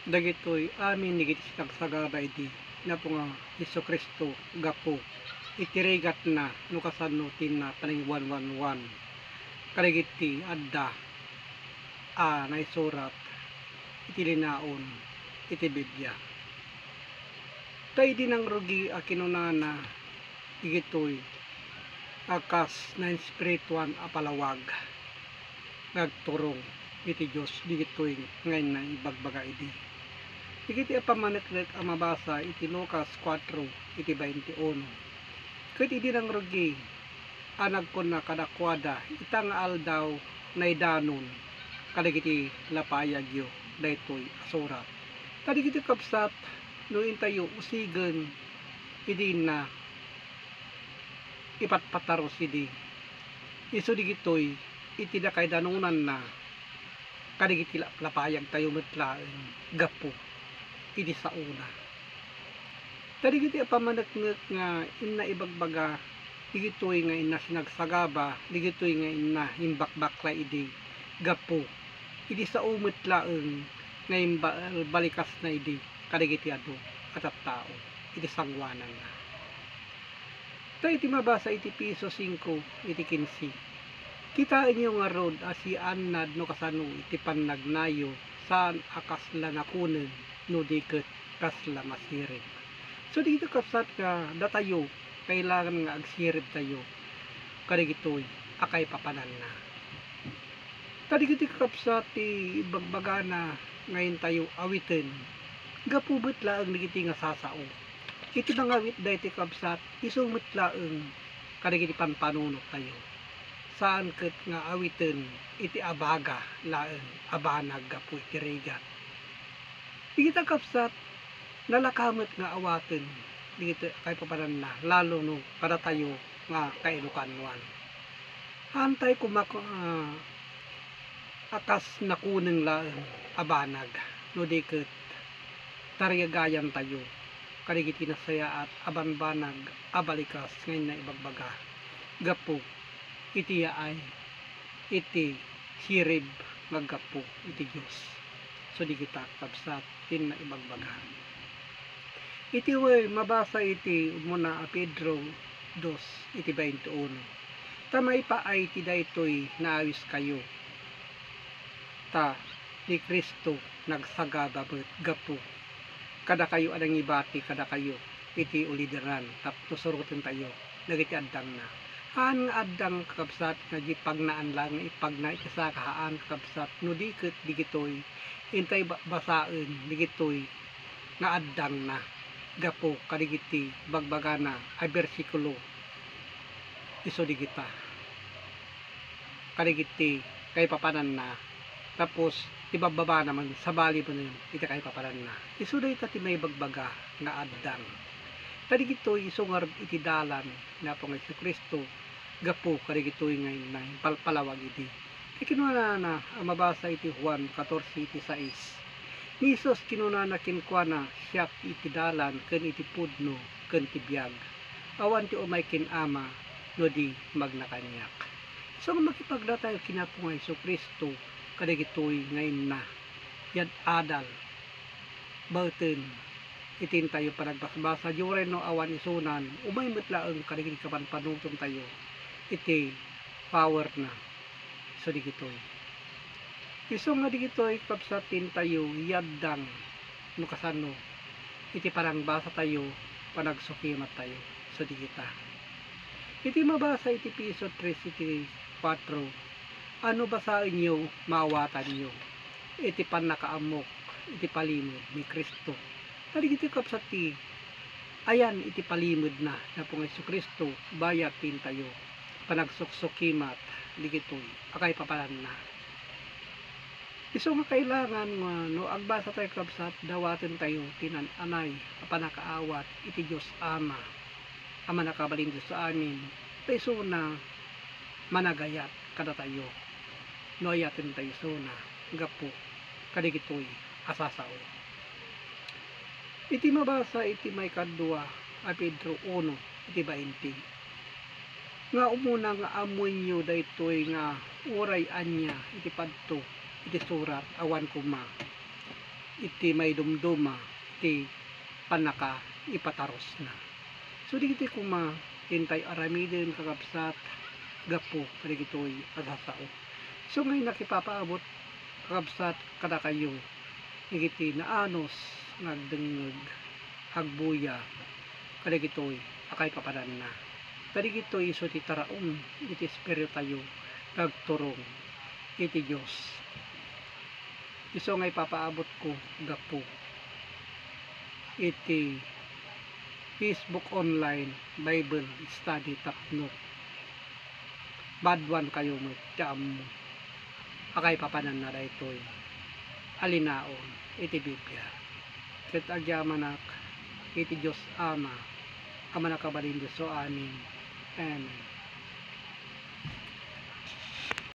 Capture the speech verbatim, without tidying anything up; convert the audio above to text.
Dagitoy amin dagiti sinagsagaba idi napo nga Jesu-Cristo gapu iti rigatna no kasano ti inna panangiwanwanwan kadagiti adda a naisurat iti linaon iti Biblia. Ta idi nangrugi a kinunana, digitoy a kas nainspirituan a palawag nga agturong iti Dios, digitoy nga inna ibagbaga idi. Digitoy a pammaneknek a mabasa iti Lucas kuatro iti bainti uno. Ket idi nangrugi a nagkunna kadakuada, ita nga aldaw naidanon kadagiti lapayagyo daytoy a surat. Kadagiti kabsat, no intayo usigen idi inna ipatpatarus idi, isu digitoy iti nakaidanonanna kadagiti la-, lapayagtayo met laeng gapu iti saona. Kadagiti a pammaneknek nga inna ibagbaga, digitoy nga inna sinagsagaba, digitoy nga inna imbakbakla idi gapu iti sao met laeng nga imbalbalikasna idi kadagiti adu a tattao iti sangoananna. Ta iti mabasa iti Efeso singko iti kinse, kitaenyo ngarud a siannad no kasano iti pannagnayo, saan a kasla nakunen no di ket kasla masirib. So, dagitoy kabsat nga datayo, kailangan nga agsiribtayo kadagitoy a kaipapananna. Ta dagitoy kakabsat ti ibagbagana nga intayo awiten, gapu met laeng dagiti nga sasao. Iti mangawit daytoy kakabsat, isu met laeng kadagiti pampanunot tayo. Saan ket nga awiten iti abaga laeng a banag gapu iti rigat. Dagita kakabsat, nalaka met nga awaten dagiti kaipapananna, lalo no kadatayo nga kailokanuan. Haantay koma, ah, a kas nakunen laeng a banag, no di ket tarigagayantayo kadagiti nasayaat a bambanag a balikas nga inna ibagbaga gapu iti yaay iti sirib nga aggapu iti Dios. So, dagita kakabsat ti inna ibagbaga. Iti way mabasa iti umuna a Pedro dos iti bainti uno, ta maipaay ti daytoy naawiskayo, ta ni Cristo nagsagaba met gapu kadakayo a nangibati kadakayo iti ulidenan tapno surotentayo dagiti addangna. Haan nga addang, kakabsat, nga di pagnaan laeng nga ipagna iti saka, haan, kakabsat, no di ket digitoy intay ba-, basaen digitoy nga addangna gapu kadagiti bagbagana a bersikulo isu digita kadagiti kaipapananna, tapos ti babbabana man sabali manen iti kaipapananna. Isu dayta ti maibagbaga nga addang. Ta digitoy isu ngarud iti dalan ni Apo nga Jesu-Cristo gapu kadagitoy nga inna impalpalawag idi. Ti kinunana a mabasa iti Juan katorse iti sais, ni Jesus kinunana kenkuana, "Siak iti dalan ken iti pudno ken ti biag. Awan ti umay ken Ama no di magna kaniak." So, nga makipagnatayo ken Apo nga Jesu-Cristo kadagitoy nga inna, yad-adal, baeten iti intayo panagbasbasa, di uray no awan isunan, umay met laeng kadagiti kapanpanotontayo iti power na. So, digitoy. Isu nga digitoy, kabsat, ti intayo yaddang no kasano iti panangbasatayo, panagsukimattayo. So, digita. Iti mabasa iti Efeso tres iti kuatro, a no basaenyo, maawatanyo iti pannakaammok iti palimed ni Cristo. Kadagiti kabsat ti ayan iti palimedna ni Apo nga Jesu-Cristo, bayat ti intayo panagsuksukimat digitoy a kaipapananna. Isu nga kailangan nga no agbasa tayo, kabsat, dawaten tayo ti naan-anay a pannakaawat iti Dios Ama a mannakabalin iti amin, ta isuna managayat kadatayo no ayaten tayo isuna gapu kadagitoy a sasao. Iti mabasa iti maikadua a Pedro uno iti bainti, nga umuna nga ammoenyo daytoy nga uray ania iti padto iti surat, awan koma iti maidumduma ti pannakaipatarusna. So, dagitoy koma ti intay aramiden, kakabsat, gapu kadagitoy a sasao. So, ngay nakipapaabot, kakabsat, kadakayo dagiti naanus nga agdengngeg, agbuya kadagitoy a kaipapananna. Ta dagitoy isu ti taraon iti espiritayo nga agturong iti Dios. Isu nga ipapaabotko gapu iti Facebook online Bible study tapno maaduankayo met ti ammo a kaipapananna daytoy a linaon iti Biblia. Ket agyamanak iti Dios Ama a Mannakabalin, Dios amin. Amen.